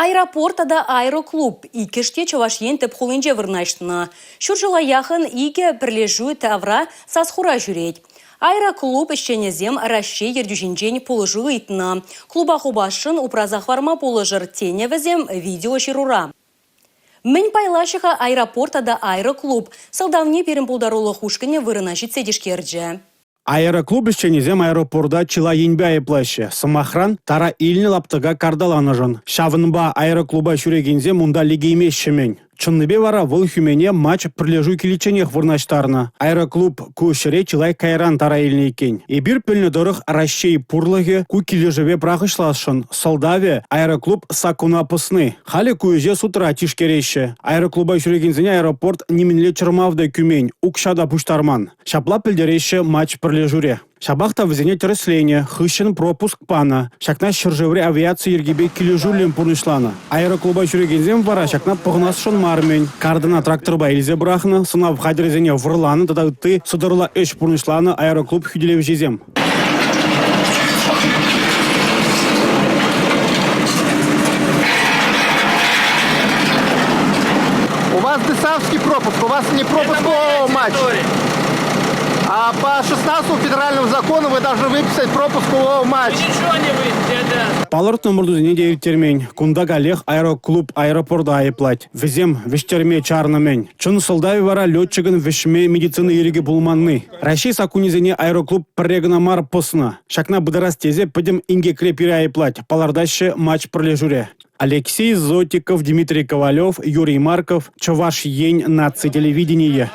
Аэропорт тата аэроклуб иккӗш те Чӑваш Ен тӗп хулинче вырнаҫнӑ. Ҫур ҫула яхӑн икӗ пӗрлешӳ тавра сас-хура ҫӳрет. Аэроклуб ӗҫченӗсем Раҫҫей ертӳҫинчен пулӑшу ыйтнӑ. Клуба хупасшӑн упраса хӑварма пулӑшӑр, тенӗ вӗсем видеоҫырура. Мӗн пайлаҫҫӗ-ха аэропорт тата аэроклуб? Сӑлтавне пирӗн пултарулӑх ушкӑнӗ вырӑна ҫитсе тишкерчӗ. Аэроклуб ӗҫченӗсем аэропорта чылай енпе айӑплаҫҫӗ. Сӑмахран, тара илнӗ лаптӑка карталанӑшӑн. Ҫавӑнпа аэроклуба ҫӳрекенсем унта лекеймеҫҫӗ-мӗн. Чӑннипе вара вӑл хӳмене матч пӗрлешӳ киличченех вырнаҫтарнӑ. Аэроклуб ку ҫӗре чылай кайран тара илнӗ иккен. Эпир пӗлнӗ тӑрӑх, Раҫҫей пурлӑхӗ ку килӗшӗве пӑрахӑҫласшӑн. Сӑлтавӗ – аэроклуб саккуна пӑсни. Халӗ ку ӗҫе судра тишкереҫҫӗ. Аэроклуба ҫӳрекенсене аэропорт нимӗнле чӑрмав та кӳмен, укҫа та пуҫтарман. Ҫапла пӗлтереҫҫӗ матч пӗрлешӳре. Ҫапах та вӗсене тӗрӗсленӗ, хыҫҫӑн пропуск панӑ. Ҫакна ҫӗршыври авиаци йӗркипе килӗшӳллӗн пурнӑҫланӑ. Аэроклуба ҫӳрекенсем вара ҫакна пӑхӑнасшӑн мар-мӗн. Картӑна тракторпа илсе пӑрахнӑ, сӑнав хатӗрӗсене вӑрланӑ тата ытти сӑтӑрла ӗҫ пурнӑҫланӑ аэроклуб хӳтӗлевҫисем. У вас ДСАФский пропуск, у вас не пропуск ООО «Матч». А по 16 федеральному закону вы должны выписать пропуск ООО «Матч». Ничего не выйдет. Палӑртнӑ ӑмӑртусене те ирттермен. Кунта каллех аэроклуб аэропорта айӑплать. Вӗсем вӗҫтерме чарнӑ-мӗн. Чӑн сӑлтавӗ вара летчикӑн вӗҫме медицина ирӗкӗ пулманни. Раҫҫей саккунӗсене аэроклуб пӗрре кӑна мар пӑснӑ. Ҫакна пытарас тесе пӗтӗм инкекре пире айӑплать, палӑртаҫҫӗ матч пӗрлешӳре. Алексей Зотиков, Дмитрий Ковалев, Юрий Марков, Чӑваш Ен наци телевиденийӗ.